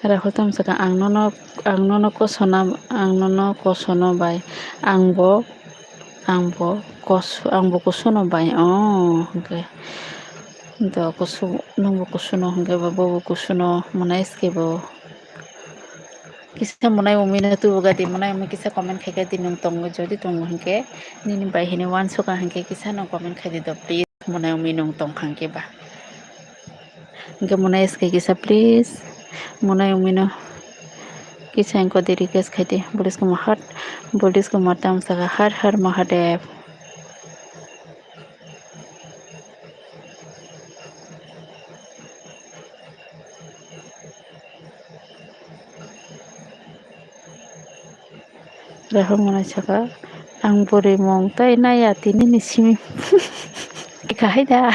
Rahul tamo saka, "Ang nono, ang nono kosona, ang nono kosono bai, ang bo, ang bo kos-, ang bo kosono bai," oh, hinkhe. Do kusu, nwng bo kusuno hinkhe ba, bo bo kusuno, mwnai S K bo. Kisa mwnai umi no tubu gadi, mwnai umi kisa comment khai gadi, nwng tongo, jodi tongo hinkhe, nini bai hini uansukha hinkhe kisa no comment khai di do, please, mwnai umi nwng tongkha hinkhe ba. Hinkhe mwnai S K kisa, please, mwnai umi no kisa hinkhe di request khai di, police ko mahat, police ko matam saka har har Mahadev. Rahul mwnai saka, "Ang bwrwi mung tai naiya tini ni simi." Kiri kahai da.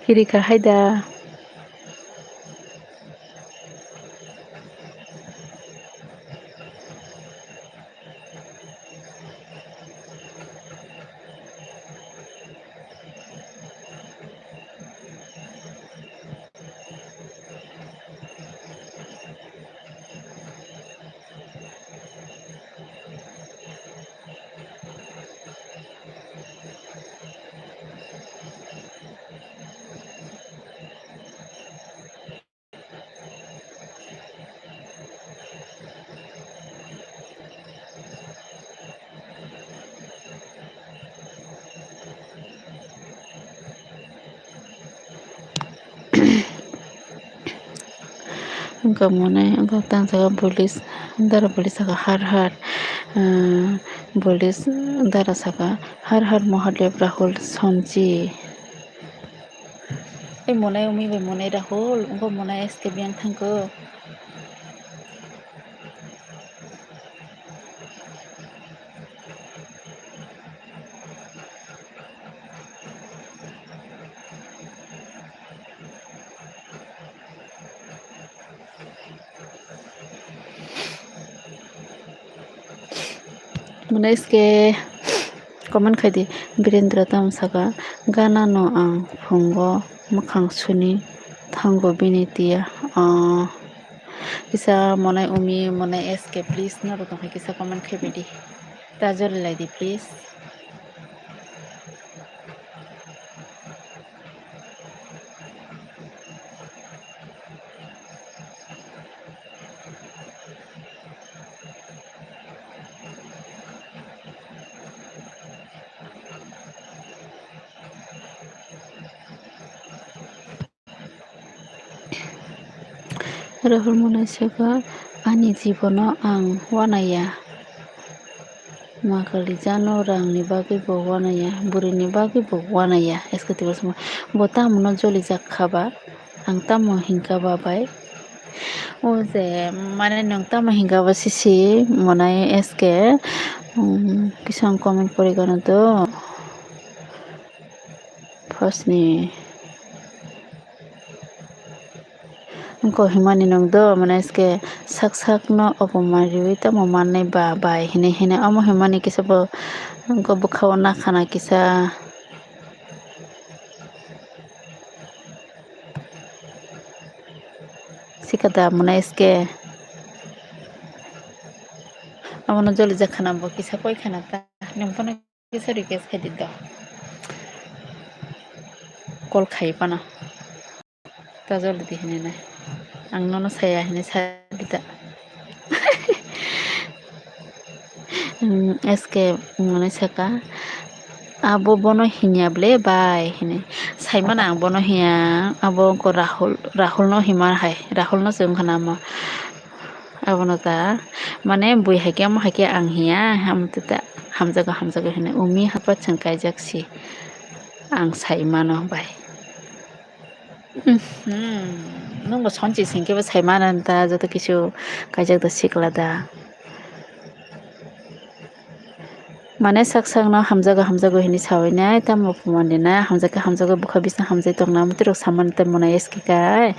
Kiri kahai da. Wngkha mwnai, wngkha tang saka police, dara police saka har har, ah, police dara saka har har Mahadev Rahul Somji. Ei mwnai umi bai mwnai Rahul, wngkha mwnai S K biyang thangkho. Mwnai S K comment khai di, Birendra tamo saka, "Gana no ang phungo mwkhang suni thango bini tiya." Oh. Kisa mwnai umi, mwnai S K, please, norok tong hai kisa comment khai bai di. Ta jori lai di, please. Rahul mwnai saka, "Ani jibono ang uanaiya. Ma kali jano rangni bagwi bo uanaiya, bwrwini bagwi bo uanaiya." S K Tiprasa, "Bo tamono jolijak kha ba? Ang tamo hinkha ba bai?" O je, mane nwng tamo hinkha ba sisi, mwnai S K, um, kisa ang comment pori gana do. First ni wngkha himani nwng do, mane S K sak sak no obo manriwi tamo mannai ba bai hinwi hinwi omo himani kisa bo wngkha bwkhao nakhana kisa. Sikada mwnai S K. Abono joli jakhana bo kisa koi khana ta. Nwng phano kisa request khai di do. Call khai phano. Ta joli di hinwi nai. Ang nono saya hinwi sa di ta. Hmm, S K mwnai saka. Abo bono hinya ble bai hini. Saimano ang bono hinya, abo wngkha Rahul, Rahulno hima hai, Rahulno se wngkha namo. Abono ta, mane bui hai khe, omo hai khe ang hiya, ham-, ta, hamjago, hamjago hino, umi hapar chwng kaijak si, ang sai mano bai. Uhmm, nwng bo sonchi sing khe bo sai mano ta, joto kisu kaijak da sikla da. Mane sak sakno hamjago hamjago hinwi sawi nai, tamo phuman di nai, hamjak khe hamjago, bwkha bising hamjai tong nai, mwtwi rok samani tei monai S K kai.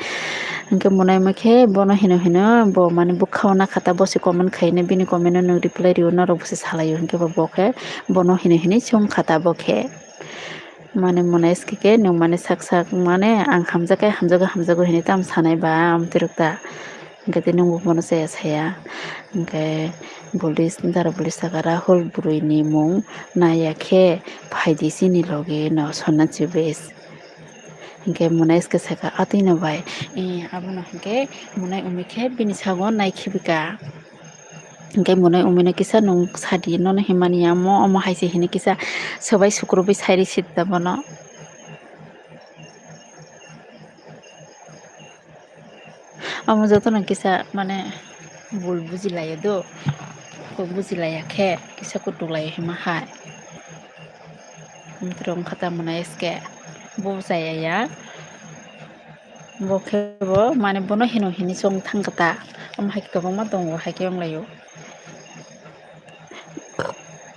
Hwnkhe monai ma khe bono hino hino, bo mane bwkha o nakha ta, bo se comment khai nai, bini comment no nwng reply rw, norok bo se salai o, hwnkhe bo bo khe bono hino hinwi chong kha ta bo khe. Mane monai S K khe nwng mane sak sak mane ang hamjak khe hamjago hamjago hinwi tamo sanai ba, mwtwi rok ta. Hwnkhe tei nwngbo bono chaya saya. Hwnkhe police, dara police saka, "Rahul bwrwini mung naiya khe phaidi chini loge no," sonna chibe. Hwnkhe monai S K saka, "Atwino bai." Eh, abono hwnkhe monai umi khe bini sago nai khibika. Hwnkhe monai umi no kisa nwng sadi, nono himani ya mo, omo hai se hini kisa swbai sukrubwi sai risi da bono. Omo jotono kisa mane bul bujilaio do, kok bujilaiya khe kisa kutuk laio hima hai. Mwtwrwng kha ta monai S K bo chaya ya, bo khe bo mane bono hino hini chong thang kha ta, omo hai khe kwbangma tongo hai khe wng laio.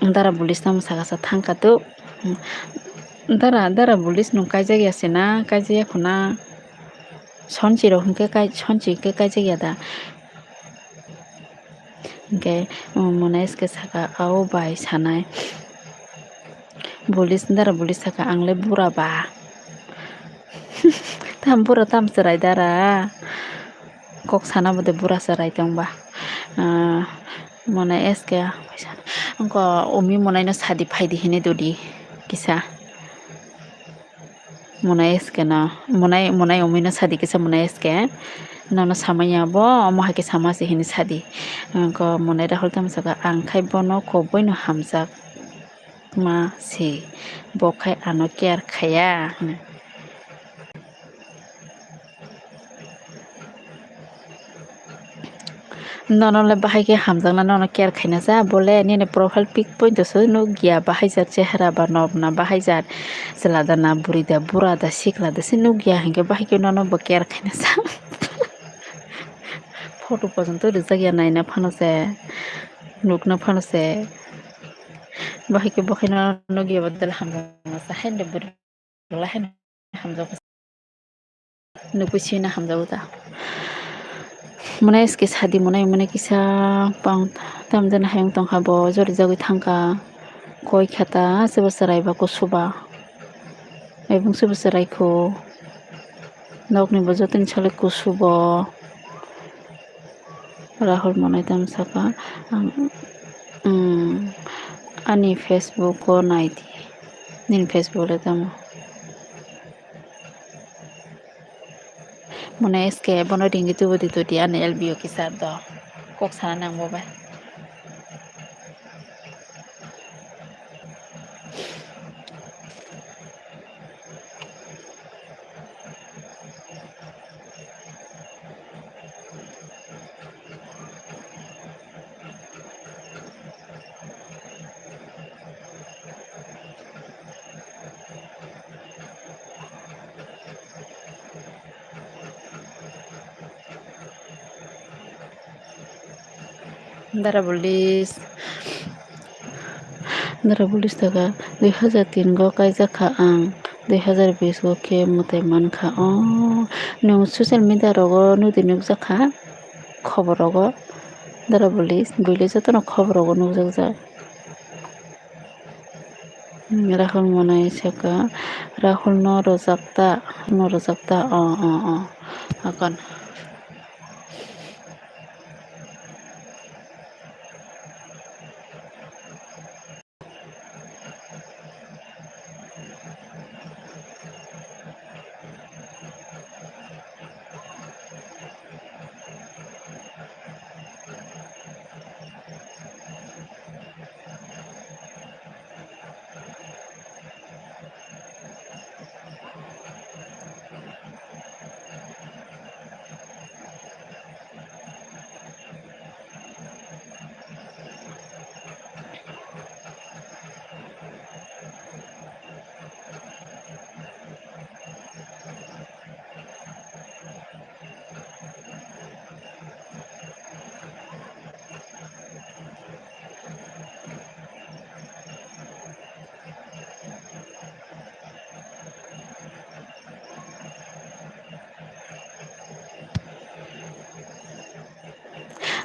Dara police tamo saka sa thang kha tu. Dara, dara police nwng kaijak ya se na, kaijak ya khuna. Sonchi rok hwnkhe kai, sonchi hwnkhe kaijak ya da. Hwnkhe, um, monai S K saka, "Ao bai," sanai. Police, dara police saka, "Ang le bura ba." Tam bura tam chwrai dara. Kok sana bo de bura chwrai tong ba. Ah, monai S K, wngkha umi monai no sadi phaidi hinwi dodi kisa. Monai S K no, monai, monai umi no sadi kisa monai S K. Nono samaya bo, omo hai khe sama se hinwi sadi. Wngkha monai Rahul tamo saka, "Ang khai bono koboi no hamjak ma se, bo khai ano care khaya," hwnwi. Nono le bahai khe hamjakna, nono care khaina cha, bo le nini profile pic pointo se nukya, bahai jat chehra ba nokna, bahai jat chwla da na, bwrwi da, bura da, sikla da se nukya, hinkhe bahai khe nono bo care khaina cha. Photo pojonto rijak ya, naina phano se, nukna phano se, bahai khe bo khe nono nukya, bo dole hamjakna cha, haino bwrwi. Belai haino hamjago. Nukui sina hamjago ta. Mwnai S K sadi mwnai mwnai kisa pang tamjani hayung tongkha bo jorijagwi thangkha. Koi khata se bo chwrai ba kusu ba. Ebong se bo chwrai kho. Nokni bo jotoni sale kusu bo. Rahul mwnai tamo saka, ang, mm, ani Facebook o nai di. Nini Facebook le tamo? Mwnai S K bono ringwi tubu di, tudi ani L B O kisa do. Kok sana nang bo bai. Dara bulis. Dara bulis taka, dui hazar tin go kaijak kha ang, dui hazar bis go khe mwtai man kha. O, nwng social media rogo nudi nukjak kha, khobor rogo. Dara bulis, buile jotono khobor rogo nukjak jak. Hmm, Rahul mwnai saka, Rahul no rwjak ta, no rwjak ta, o, o, o, hakon.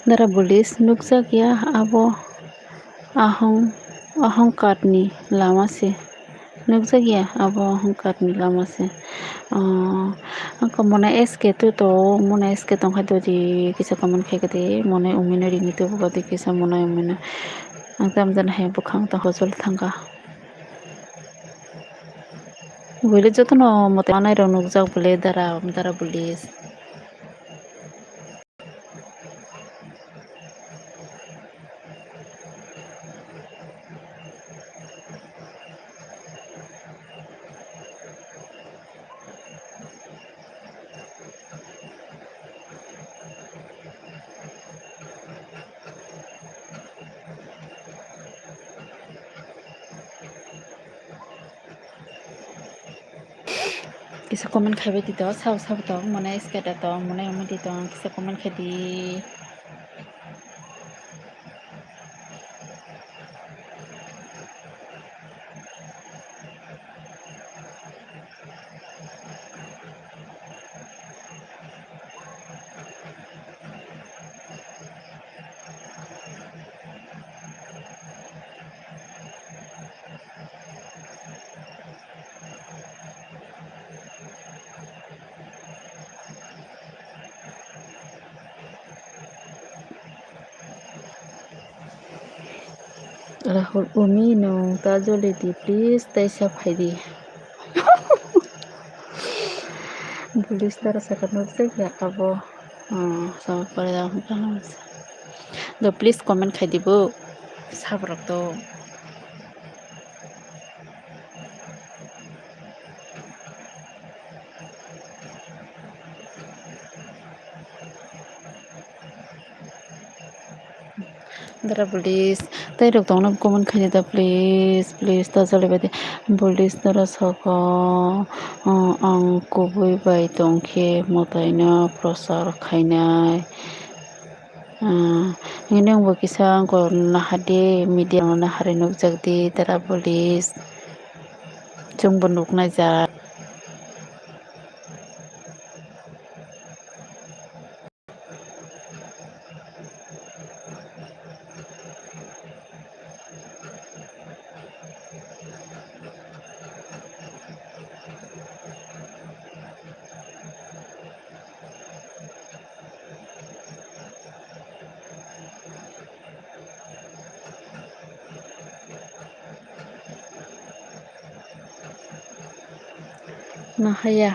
Dara bulis nukjak ya abo ahong, ahongkarni lama se. Nukjak ya abo ahongkarni lama se. Ah, ang khe mone S K tu to, mone S K tongkha dodi kisa comment khaikha di, mone umino rini tu bwkha di kisa mone umino. Ang tam jani hai bwkhang ta hojol thangkha. Buile jotono mote manai rok nukjak bole dara, dara bulis. Kisa comment khaibai di to, sabo sabo to, mone sketa to, mone mudi to, kisa comment khai di. Rahul Umi, nwng ta joli di, please, tei sa phai di. Police dara saka nukjak ya abo. Hmm, sama pore da, do please comment khai di bo, sabrok to. Dara bulis, tei rok tongna comment khai di da, please, please, ta jali bai di. Bulis dara saka, ah, ang kubui bai tongkhe mwtaino prochar khainai. Ah, hwnwi nwngbo kisa angkor nahardi, media no naharwi nukjakdi, dara bulis. Chwngbo nuknai jak. Nahaya.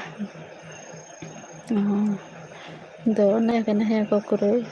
Oh. Do nahaya, nahaya kokroi.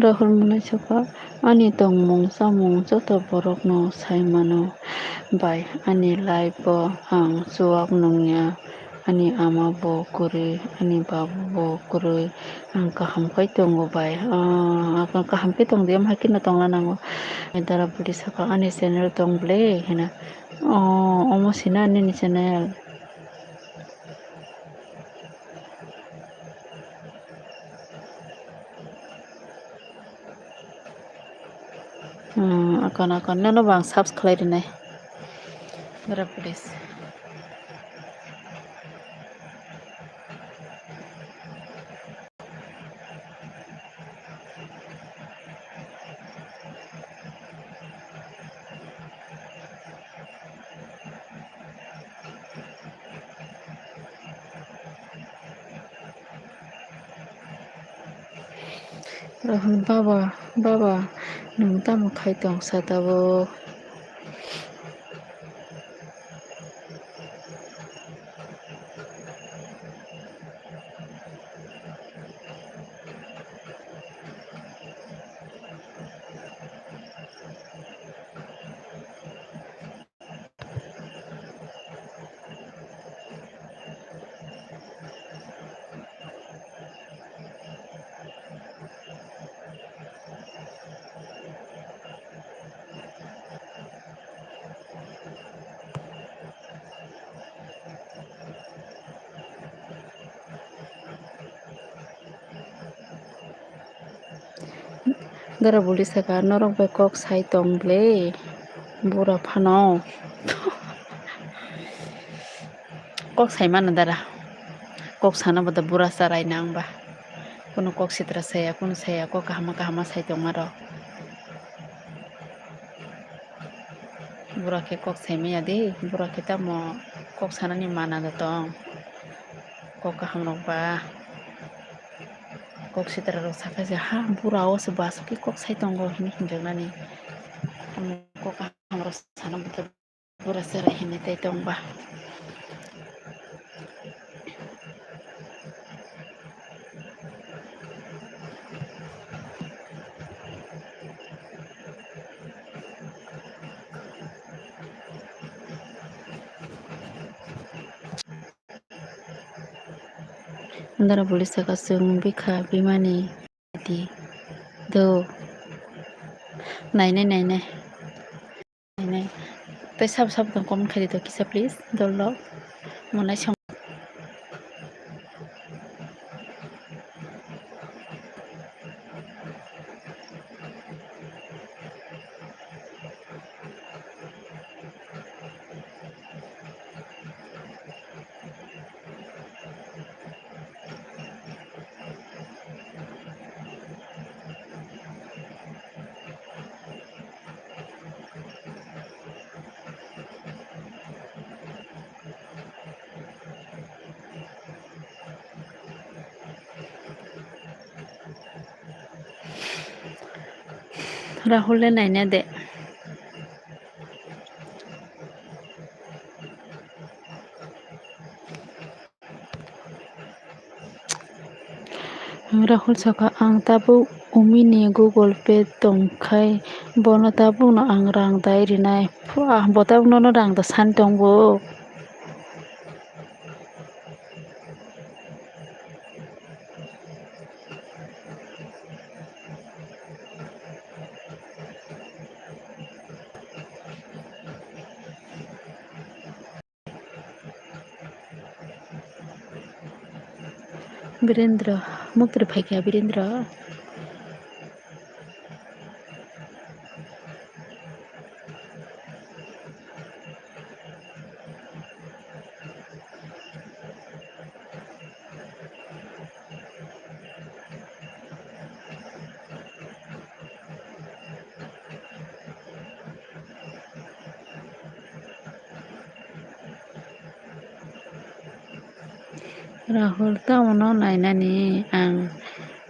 Rahul Munai saka, ani tongmung chamung joto borokno sai mano bai, ani life o ang chuak nungya, ani ama bo kwrwi, ani baba bo kwrwi, ang kaham khai tongo bai, ah, kaham khe tongdi, omo hai kheno tongna nango. Dara bwrwi saka, ani channel tong ble hina, oh, omo sina nini channel. Hmm, akon akon nono bo ang subs khlai rinai. Dara police. Rahul, baba, baba, nwng tamo khai tong sa tabuk? Dara buli saka, "Norok bai kok sai tong ble, bura phano." Kok sai mano dara. Kok sana bo da bura charai nang ba. Kuno kok sitra saya, kuno saya, kok kahama kahama sai tong maro. Bura khe kok sai maya di, bura khe tamo kok sanani mana da tong. Kok kaham rok ba. Kok sitra rok sakha se, "Ha, bura o se baso khe kok sai tongo," hini hinjak nani. Kok kaham rok sana bo da bura charai hini tai tong ba. Andara police saka, "Chwng bikha bimani di do." Nainai, nainai. Nainai. Tei sabo sabo tong comment khaidi to kisa please. Dol rok. Monai song. Rahul le naina de. Rahul saka, "Ang tabuk Umi ni Google Pay tongkhai, bono tabuk no ang rang dai rinai." Phuah, bo tabuk nono rang da sani tong bo. Birendra, muktrwi phaikha Birendra. Rahul, tamono nainani ang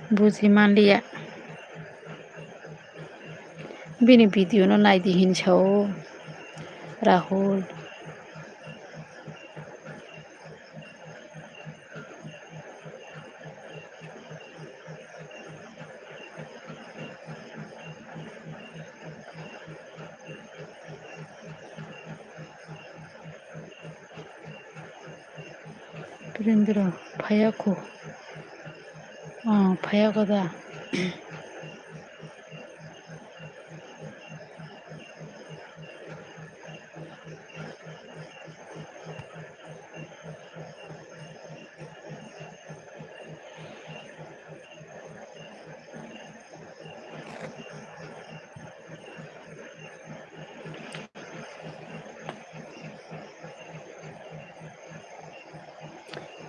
buji manliya. Bini video no naidi hinwi sao Rahul. Birendra, phaiya kho. Ah, phaiya kho da.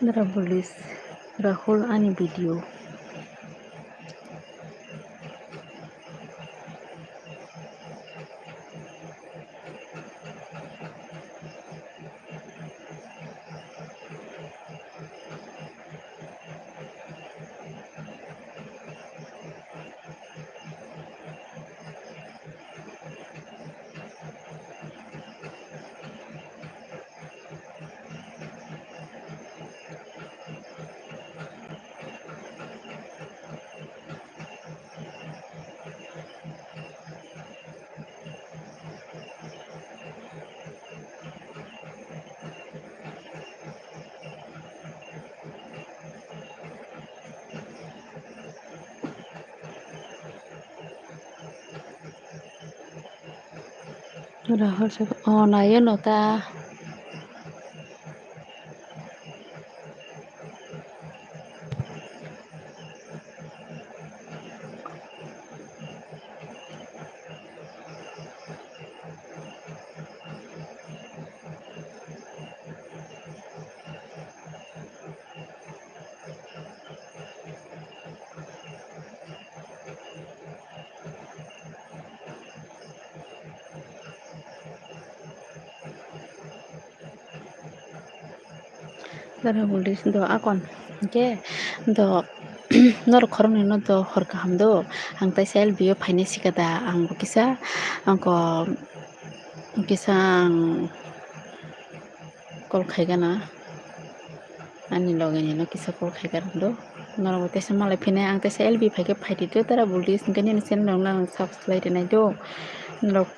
Dara police, Rahul ani video. Rahul saka, oh, nayo no ta. Dara buli do akon. Hingke do norok khoroknwi no do hor kaham do. Ang teisa L B o phainai sikada, ang bo kisa, ang ko kisa ang call khaigana. Ani loge ni no kisa call khaigana do. Norok bo teisa malai phinai, ang teisa L B phaikhe phaidi do, dara buli hingke nini channel rok no ang subscribe rinai do. Norok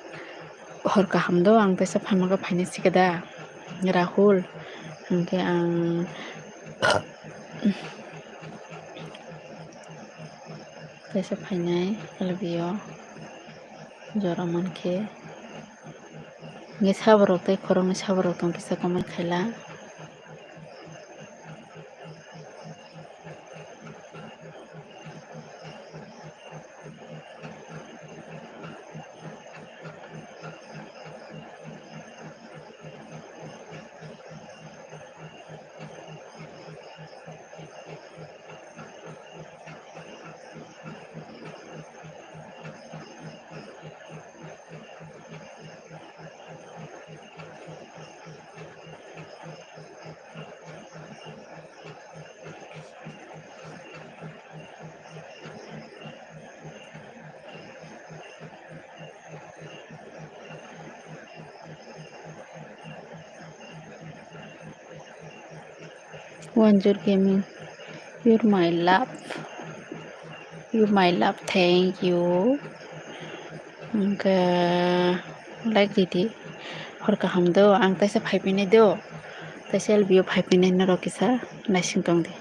hor kaham do, ang teisa phaimaka phainai sikada. Rahul, hingke ang teisa phainai L B o jora mankhe. Hingke saborok tei khoroknwi saborok tong kisa comment khaila. Wanjur Gaming, you're my love, you my love, thank you. Hingke like ridi, hor kaham do, ang teisa phaipinai do, teisa L B o phaipinai norok kisa naising tongdi.